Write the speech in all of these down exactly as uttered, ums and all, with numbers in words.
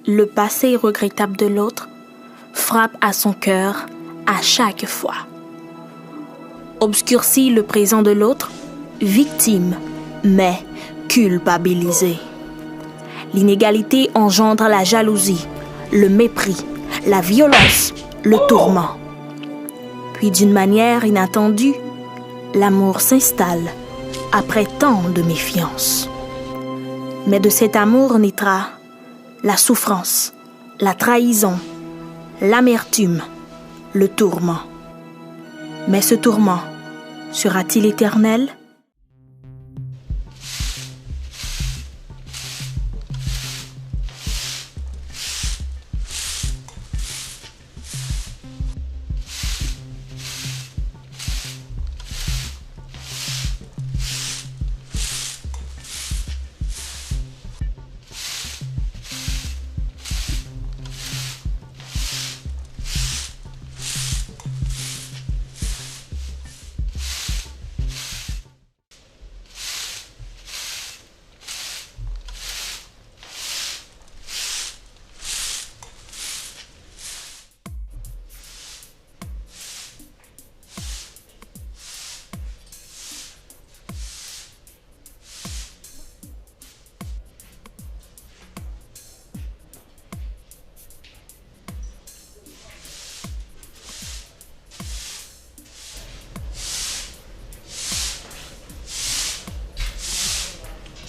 Le passé regrettable de l'autre frappe à son cœur à chaque fois. Obscurcit le présent de l'autre, victime, mais culpabilisée. L'inégalité engendre la jalousie, le mépris, la violence, le tourment. Puis d'une manière inattendue, l'amour s'installe après tant de méfiance. Mais de cet amour naîtra la souffrance, la trahison, l'amertume, le tourment. Mais ce tourment sera-t-il éternel ?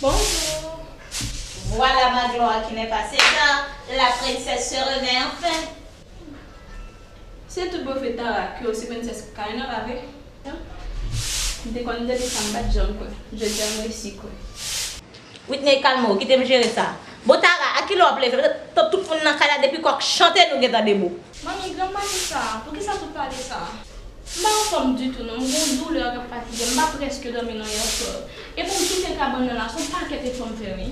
Bonjour. Voilà ma gloire qui n'est pas sévère, la princesse se réveille enfin. Se tout bofè Tara ke w se prensès Kayla, pa vre? M te konn depi sa, m pa t janm kwè. Jodi a, m resi kwè. Whitney, kalme w, kite m jere sa. Bon, Tara, a kilè w ap leve? Tout, tout moun nan kay la, depi kòk chante, nou gentan debou. Manmi, grann pale sa, poukisa tout pale sa? M pa anfòm ditou, non. M gen yon doulè k ap fatige m, m pa prèske dòmi, non, yè swa. Epi m kite kabann nan la, se yon pakèt efò m fè, wi.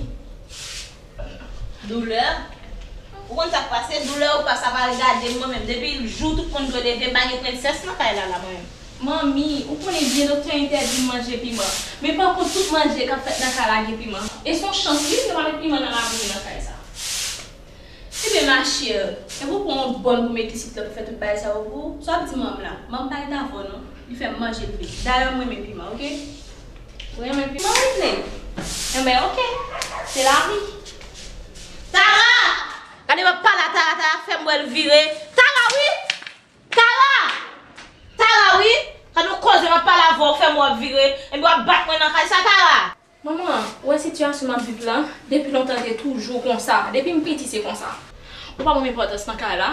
Doulè? Ou konn sa k pase? Doulè ou pa, sa pa regade m, mwen menm. Depi jou tout moun dwe leve, m pa gen prensès nan kay la, la, mwen menm. Manmi, ou konnen byen doktè entèdi m manje piman. Men pa kont tout manje k ap fèt nan kay la gen piman. E se yon chans wi, yo pa met piman nan labouyi nan kay sa. Ebyen, ma chère, e pou pran yon bòn pou met isit la pou fè tout bagay sa yo pou ou? Sa w ap di manm la? Manm pa ret avè w non. Li fè m manje l vre. Dayè, m renmen piman, oke? Ou renmen piman, Whitney? Enben, oke. Se lavi. Tara! Gade m ap pale a Tara, Tara fè m wè l vire. Tara, wi! Tara! Tara, wi! Gade yon koze m ap pale avè w, fè m wè w ap vire. Enben w ap bat mwen nan kay sa, Tara! Manman, ou wè sitiyasyon m ap viv la, depi lontan te toujou konsa. Depi m piti se konsa. Ou pa ban m enpòtans nan kay la,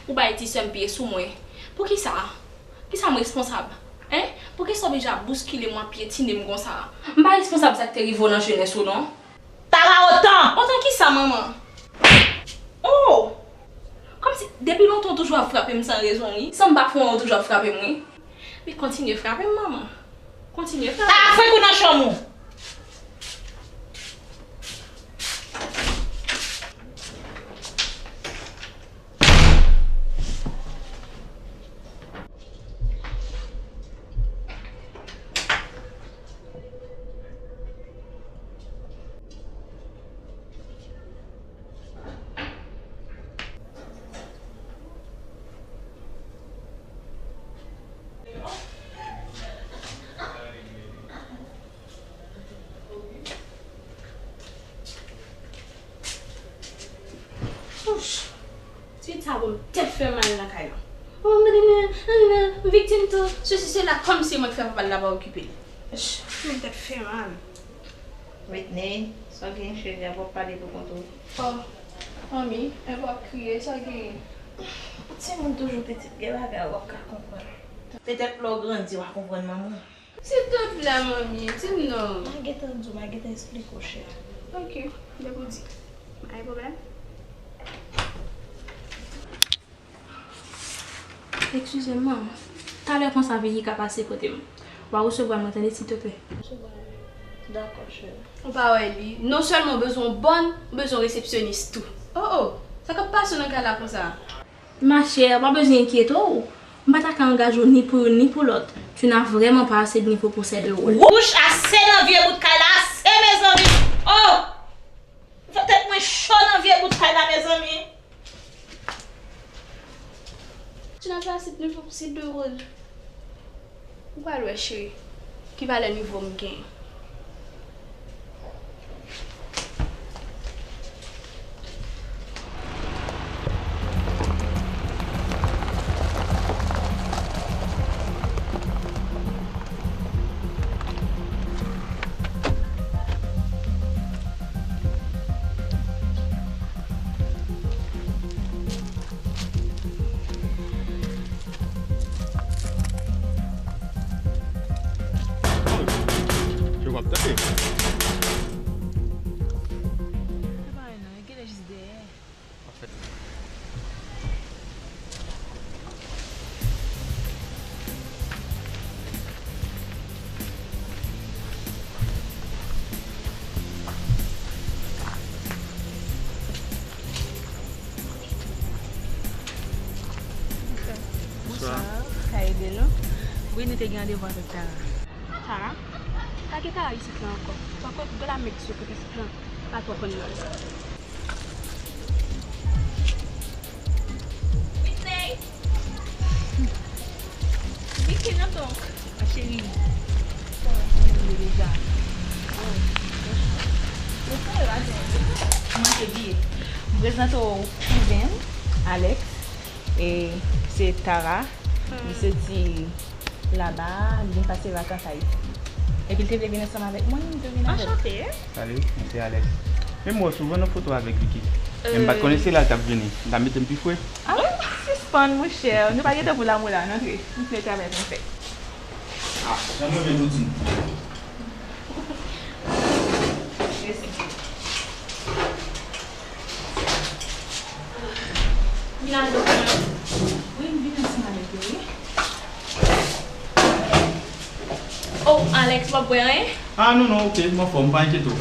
ou bay ti sè m pye sou mwen. Poukisa? Kisa m responsab? Hein? Poukisa w oblije ap bouskile m, w ap pyetine m konsa? M pa responsab sa k te rive w nan jenès ou non. Tara, otan! Otan kisa, manman? Oh! Kòmsi depi lontan w toujou ap frape m san rezon, wi. San m pa fè w, w toujou ap frape m, wi. Men kontinye frape m, manman. Kontinye frape m. Tara, frenk ou nan chanm ou! Ouch! Ti sa bon, tèt fè mal nan kay la. Oh, men, men, men, men, viktim tou, sesi, sela, kòmsi mwen k fè papa l la pa okipe l. Ch, men tèt fè mal. Whitney, sa w gen, cheri a, w ap pale pou kont ou? Oh, manmi, e w ap kriye, sa w gen? Timoun toujou pitit, gen bagay w ap ka konprann. Petèt lè w grandi, w a konprann manman w. Silteplè, manmi, di m non. M a gentan di w, m a gentan esplike w, cheri. Ok, depi w di. Pa gen pwoblèm. Eskize m, manman. Talè konsa, Vicky ka pase kote m. W a resevwa l, mwen, tande, silteplè. Dakò, cheri. Ou pa wè li. Non sèlman w bezwen yon bòn, ou bezwen yon resepsyonis tou. Oh, oh! Sa k ap pase w nan kay la konsa? Ma chère, pa bezwen enkyete w. M pa ta ka angaje w ni pou youn ni pou lòt. Tu n'as vraiment pas assez de niveau pour ces deux rôles. Wouch, ase nan vye bout kay la, ase, mezanmi! Oh! Fè tèt mwen cho nan vye Kout kay la, mezanmi. Tu n'as pas assez de niveau pour ces deux rôles. Ou pral wè, cheri, ki valè nivo m gen. Yo p ap tande. Sa pa anyen non, yo genlè jis dèyè. Anfèt. Bonswa. Ka ede nou? Wi, nou te gen randevou avèk Tara. Tara? Pa gen Tara isit la ankò. Paske gwo lamèt sou kote isit la. Pa twò konn non. Whitney! Vicky nan donk. Ma chérie. Kòman w ye deja? Oh, mwen prale la, mwen te bliye. M prezante w kouzen m, Alex. E se Tara. Li soti laba, li vin pase vakans Ayiti. Epi li te vle vin ansanm avèk mwen, m te vin avè l. Anchante. Salut, mwen se Alex. Men m wè w souvan nan foto avèk Vicky. Men m pa t konnen se la l t ap vini. L ap mete m pi fre. Ah, sispann, monchè. Nou pa gen tan pou lamoula, non, antre. Nou gen travay pou n fè. Ah, jan m renmen nou di m. Mèsi. Vin al dòmi, non? Wi, m vin ansanm avèk yo, wi. Oh, Alex, w ap bwè anyen? Ah, non, non, ok, m anfòm, pa enkyete w.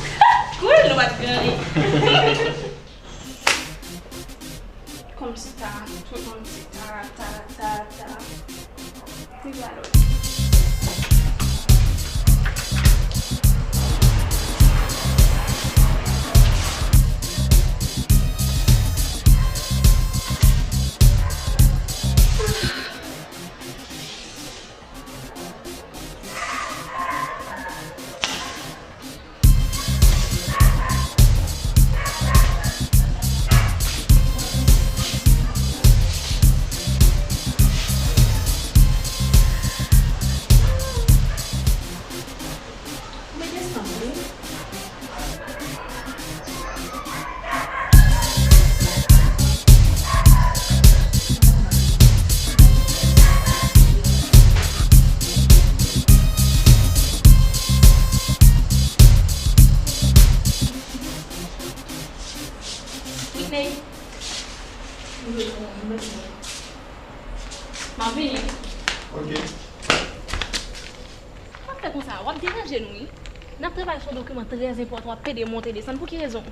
Cool, nou pa t gen anyen. Kòmsi Tara, tout moun se Tara, Tara, Tara, Tara. Li pa lòt. Whitney. M ap vini. Ok. Sa w ap fè konsa? W ap deranje nou, wi. N ap travay sou yon dokiman trè enpòtan, w ap pede monte desann. Pou ki rezon?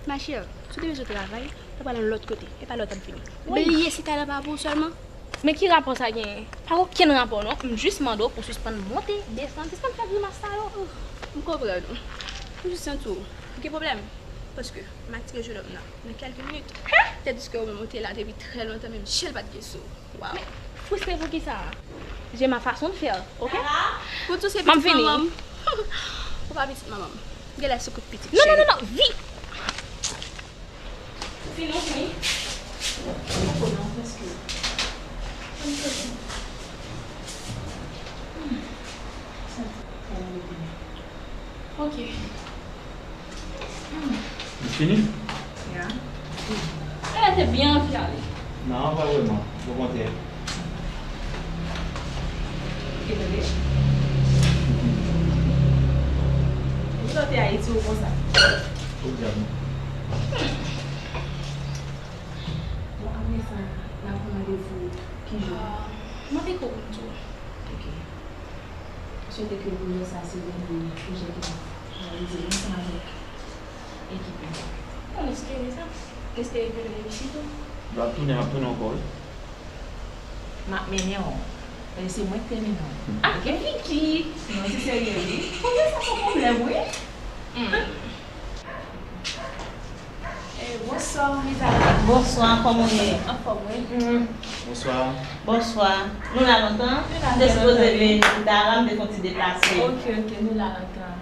Ma chère, si w te bezwen travay, w ta pral yon lòt kote, e pa la w t ap vini. Bliye se kay la pa pou ou sèlman. Men ki rapò sa genyen? Pa gen okenn rapò, non. M jis mande w pou w sispann monte, desann, sispann fè grimas sa yo. M konprann ou. M jis santi w gen pwoblèm. Paske m atire jennonm nan nan kèlke minit. Tandiske ou menm ou te la depi trè lontan, menm je l pa t gen sou ou. Waw. Men, fristre pou kisa? J'ai ma façon de faire, ok? Pou tou se pitit manman m. Ou pa pitit manman m. Genlè se kout pitit. Non, non, non, non, vi. Fini, ou fini? Poko non, prèske. Ann kote. Hmm. Santi trè move. Ok. Hmm. Ou fini? Ya. E, te byen anvi ale. Non, pa vrèman. Okontrè. Ou tande? Ou soti Ayiti ou konsa. Podyab. Bon, apre sa, n a pran randevou ki jou? Ah, mande Coco tou. Ok. M swete ke pwojè sa se youn nan pwojè ki va reyalize ansanm avèk ekip mwen. Bon, n espere sa. N espere ke l reyisi tou. L ap tounen, l ap tounen ankò, wi. M ap mennen w. E se mwen k te mennen w. Ah, ok? Vicky! Non, se serye, wi. Pwojè sa se yon pwoblèm, wi. Hmm. Eh, Bonswa, Manmi Tara. Bonswa, kòman w ye? Anfòm, wi. Bonswa. Bonswa. Nou la lontan? Nou la trè lontan, wi. M te sipoze vin pou Tara, m te fè yon ti deplase. Ok, ok, nou la lontan.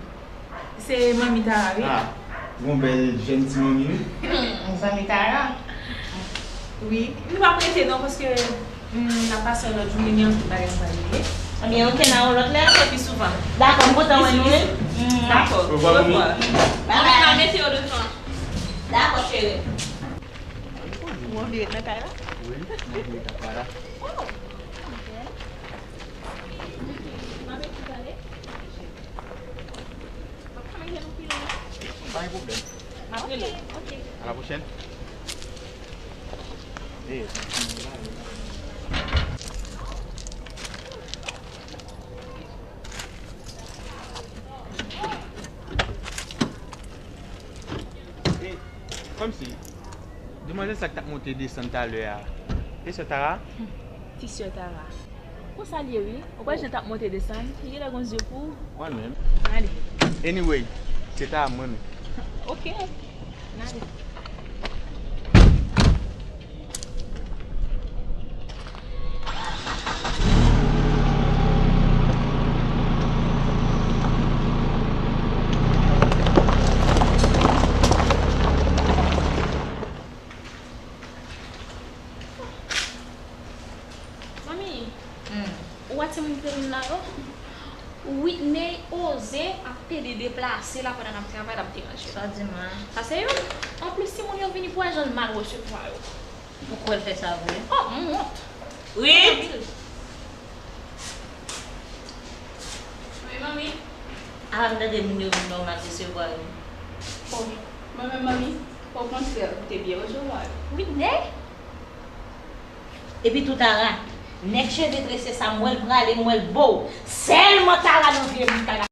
Se Manmi Tara, wi. Ah, gon bèl jèn ti manmi, wi. Hmm, zanmi Tara. Wi. Nou p ap rete non, paske, hmm, n ap pase yon lòt jounen, gen anpil bagay nou pral regle. Ebyen, ok, n a yon lòt lè. Fè pi souvan. Dakò, m kontan wè nou, wi. Hmm. Dakò. Orevwa, Manmi. Orevwa. Bye bye. Manmi, m a mete yo devan. Dakò, cheri. Ou anvi ret nan kay la? Wi, m anvi ret nan kay la. Oh, ok. M ap ekri tande. M ap ka manje nou pi lwen. Pa gen pwoblèm. M ap rele w. Ok, ok. A la pwochèn. Eh. Eh, kòmsi, demwazèl sa k t ap monte desann talè a, e sè Tara? Ti sè Tara. Konsa l ye wi. Ou wè jan l t ap monte desann, li genlè gon zye pou ou. Mwen menm. N ale. Anyway, se Tara m renmen. Ok. N ale. Manmi, hmm, ou wè timoun ki te vin la yo? Whitney oze ap pede deplase la pandan n ap travay, l ap deranje. Sa w di m la? Sa se youn. Anplis, timoun yo vini pou wè jan l mal resevwa yo. Ou kwè l fè sa vre? Oh, m wont. Wi. Wi, manmi. Apa m tande moun yo vin nòmal resevwa yo? Oh, mwen menm, manmi, okontrè, ou te byen resevwa yo. Whitney? Epi tou Tara, nèg cheve trese sa, m wè l prale, m wè l bo. Sèlman Tara nan vye moun Tara.